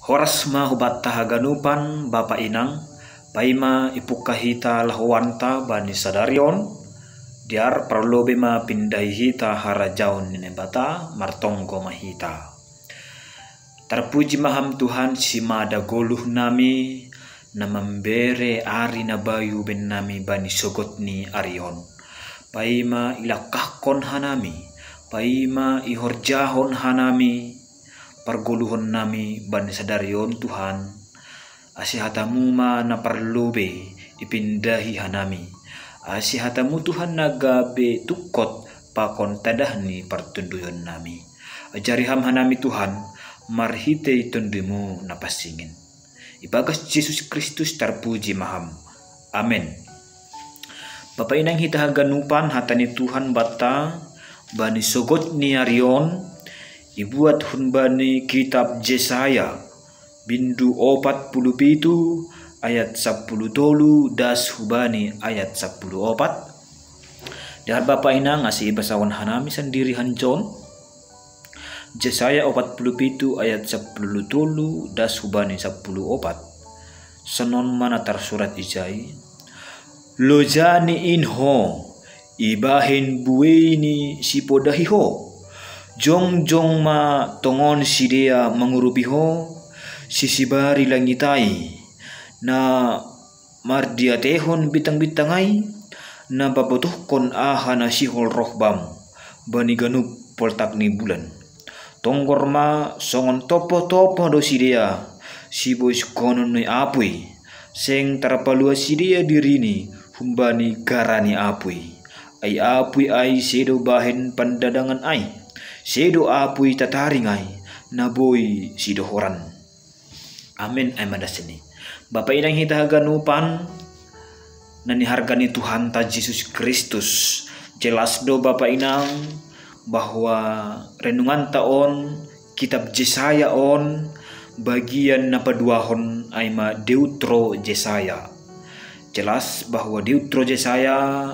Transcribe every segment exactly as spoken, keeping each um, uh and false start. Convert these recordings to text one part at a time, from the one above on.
Horas ma hubanta haganupan, Bapa Inang, paima ipungka hita lahoanta bani sadari on, dear parlobe ma pindahi hita harajaon ni Naibata, martonggo ma hita. Tarpuji ma Ham Tuhan, simada goluh nami, na mambere ari na bayu bennami bani sogot ni ari on. Paima ilangkahkon hanami, paima ihorjahon hanami pargoluhon nami bani sadari on, Tuhan. Ase hatamu ma na parlobe ipindahi hanami. Ase hatamu, Tuhan, na gabe tungkot pakon tadah ni partonduyon nami. Ajari Ham hanami, Tuhan, marhitei Tonduimu na pansingin. Ibagas Jesus Kristus tarpuji ma Ham. Amen. Bapa Inang, hita haganupan, hata ni Tuhan banta bani sogot ni ari on, ibuat humbani kitab Jesaya, bindu opat pulu pitu, ayat sampulu tolu das hubani ayat sampulu opat. Dear Bapa Inang, ase ibasahon hanami sandiri hanjaon. Jesaya opat pulu pitu ayat sampulu tolu das hubani sampulu opat. Sonon ma na tarsurat ijai: Lojani in ho, ibahen buei ni sipodahi ho. Jongjong ma tongon sidea mangurupi ho, sisibari langit ai, na mardiatehon bintang-bintang ai, na pabotohkon aha na sihol roh bam bani ganup poltak ni bulan. Tonggor ma songon topoh-topoh do sidea, siboiskonon ni apuy. Seng tarpalua sidea dirini humbani gara ni apuy. Ai apuy ai sedo bahen pandadangan ai, sedo apuy tataring ai, na boi sidohoran. Amen. Ai ma dasni. Bapa Inang, hita haganupan na niharga ni Tuhanta Jesus Kristus, jelas do, Bapa Inang, bahwa renunganta on, kitab Jesaya on, bagian na paduahon ai ma Deutro Jesaya. Jelas bahwa Deutro Jesaya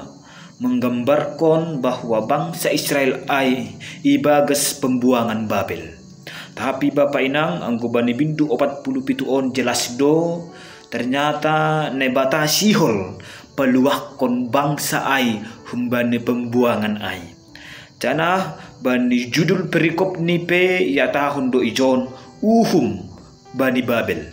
menggambarkon bahwa bangsa Israel ai ibagas pembuangan Babel. Tapi, Bapa Inang, anggo bani bindu opat pulu pitu on jelas do, ternyata Naibata sihol paluahkon bangsa ai humbani pembuangan ai. Janah bani judul perikopni pe ihatahon do ijon: Uhum bani Babel.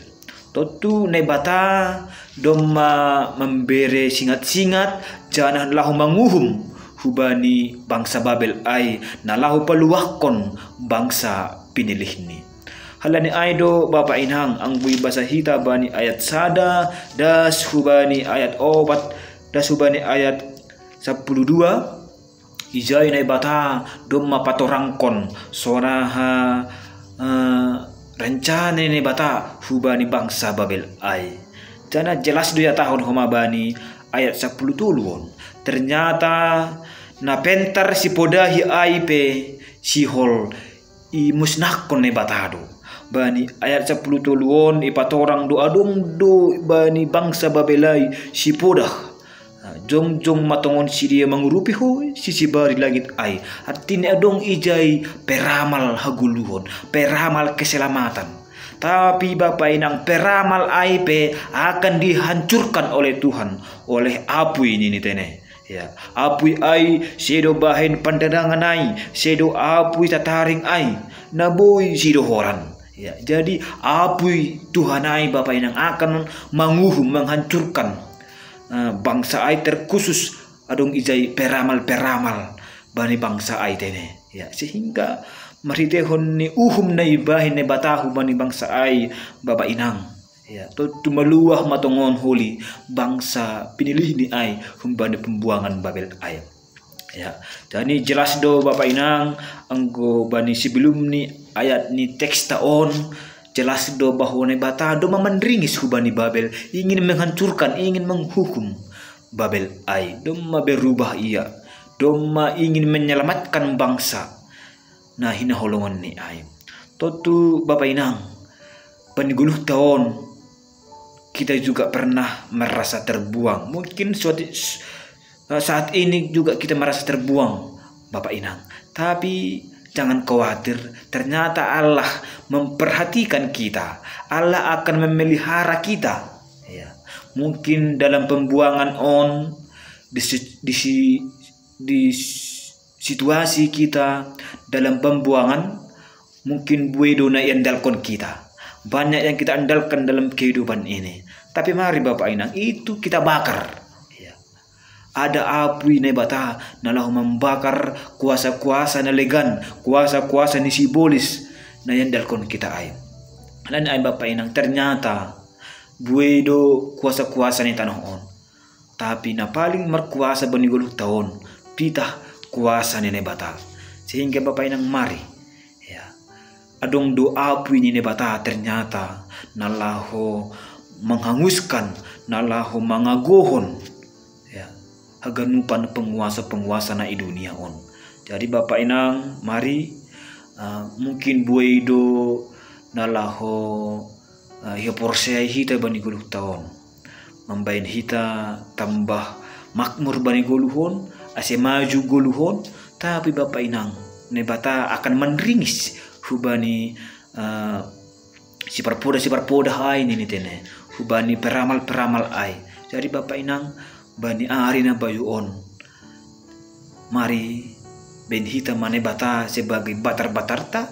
Tontu Naibata domma mambere singat-singat janah laho manguhum hubani bangsa Babel ai, na laho paluahkon bangsa pinilihni. Halani ai do, Bapa Inang, anggo ibasa hita bani ayat sada das hubani ayat opat das hubani ayat sampulu dua, ijai Naibata domma patorangkon sonaha, eh, rencana ni Naibata hubani bangsa Babel ai. Janah jelas do ihatahon homa bani ayat sampulu tolu on. Ternyata na pentar sipodahi ai pe sihol imusnahkon Naibata do. Bani ayat sampulu tolu on ipatorang do adong do bani bangsa Babel ai sipodah. Nah, jongjong ma tongon sidea mangurupi ho, sisibari langit ai. Artini adong ijai peramal hagoluhon, peramal keselamatan. Tapi, Bapa Inang, peramal ai pe akan dihancurkan oleh Tuhan, oleh apuy nini tene. Ya, apuy ai sedo bahen pandadangan ai, sedo apuy tataring ai, na boi sidohoran. Ya, jadi apuy Tuhan ai, Bapa Inang, akan manguhum, menghancurkan, eh, bangsa ai, terkhusus adong ijai peramal-peramal bani bangsa ai tene. Ya, sehingga marhiteihon ni uhum na ibahen Naibata hubani bangsa ai, Bapa Inang, ya, tontu maluah ma tongon holi bangsa pinilihni ai humbani pembuangan Babel ai. Ya, jadi jelas do, Bapa Inang, anggo bani sebelum ni ayat ni teksta on, jelas do bahwa Naibata domma manringis hubani Babel, ingin menghancurkan, ingin menghukum Babel ai, domma berubah ia, domma ingin menyelamatkan bangsa na hinaholonganni ai. Tontu, Bapa Inang, bani goluhta on, kita juga pernah merasa terbuang. Mungkin suatu, saat ini juga kita merasa terbuang, Bapa Inang. Tapi Jangan khawatir, ternyata Allah memperhatikan kita. Allah akan memelihara kita. Ya. Mungkin dalam pembuangan on, di, si- di, si- di situasi kita dalam pembuangan, mungkin buedo na iandalkon kita. Banyak yang kita andalkan dalam kehidupan ini. Tapi mari Bapak Inang, itu kita bakar. Ya. Ada api Naibata na laho mambakar kuasa-kuasa na legan, kuasa-kuasa ni sibolis na iandalkon kita ai. Alani ai Bapak Inang, ternyata buedo kuasa-kuasa ni tanoh on. Tapi na paling markuasa bani goluh ta on, pitah kuasa ni Naibata. Sehingga Bapak Inang mari, ya, adong do api ni Naibata ternyata na laho menghanguskan, na laho mangagohon, ya, haganupan penguasa-penguasa na i dunia on. Jadi Bapak Inang, mari, uh, mungkin buedo na laho uh, ihaporseai hita bani goluh ta on. Mambaen hita tambah makmur bani goluh on, ase maju goluh on, tapi Bapak Inang, Naibata akan manringis hubani uh, siparpoda-siparpoda ai nini tene, hubani peramal-peramal ai. Jadi Bapak Inang, bani ari na bayu on, mari baen hita ma Naibata sebagai batar-batarta,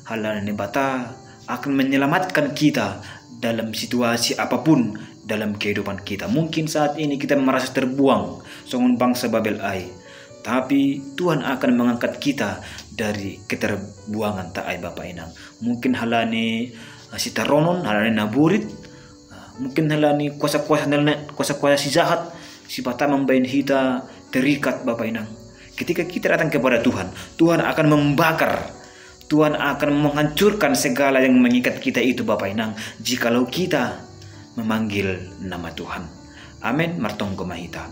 halani Naibata akan menyelamatkan kita dalam situasi apapun dalam kehidupan kita. Mungkin saat ini kita merasa terbuang songon bangsa Babel ai. Tapi Tuhan akan mengangkat kita dari keterbuangan ta ai Bapak Inang. Mungkin halani uh, sitaronon, halani naborit, uh, mungkin halani kuasa-kuasa kuasa-kuasa si jahat, sipata mambaen hita terikat Bapak Inang. Ketika kita datang kepada Tuhan, Tuhan akan membakar, Tuhan akan menghancurkan segala yang mengikat kita itu Bapak Inang, jikalau kita memanggil nama Tuhan. Amin. Martonggo ma hita.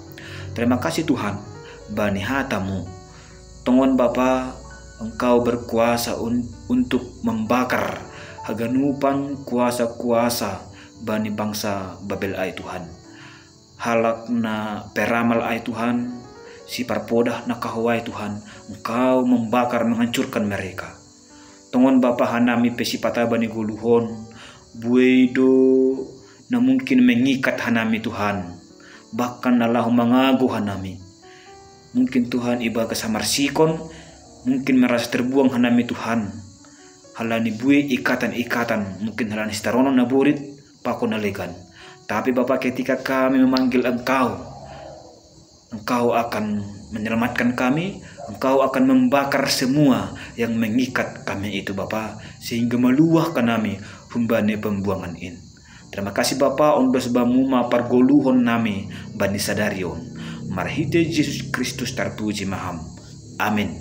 Terima kasih Tuhan bani hatamu. Tongon Bapa, Engkau berkuasa un, untuk membakar haganupan kuasa-kuasa bani bangsa Babel ai Tuhan. Halak na peramal ai Tuhan, siparpoda na kahowai Tuhan, Engkau membakar, menghancurkan mereka. Tongon Bapa, hanami pe sipata bani goluh on, buei do na mungkin mengikat hanami Tuhan, bahkan na laho mangago hanami. Mungkin Tuhan ibagas hamarsikon, mungkin merasa terbuang hanami Tuhan. Halani buei ikatan-ikatan, mungkin halani sitaronon naborit, pakon na legan. Tapi Bapa, ketika kami memanggil Engkau, Engkau akan menyelamatkan kami, Engkau akan membakar semua yang mengikat kami itu Bapa, sehingga maluah hanami humbani pembuangan in. Terima kasih Bapa, ondos Bamu ma pargoluhon nami bani sadari on. Marhite Jesus Kristus tarpuji ma Ham. Amin.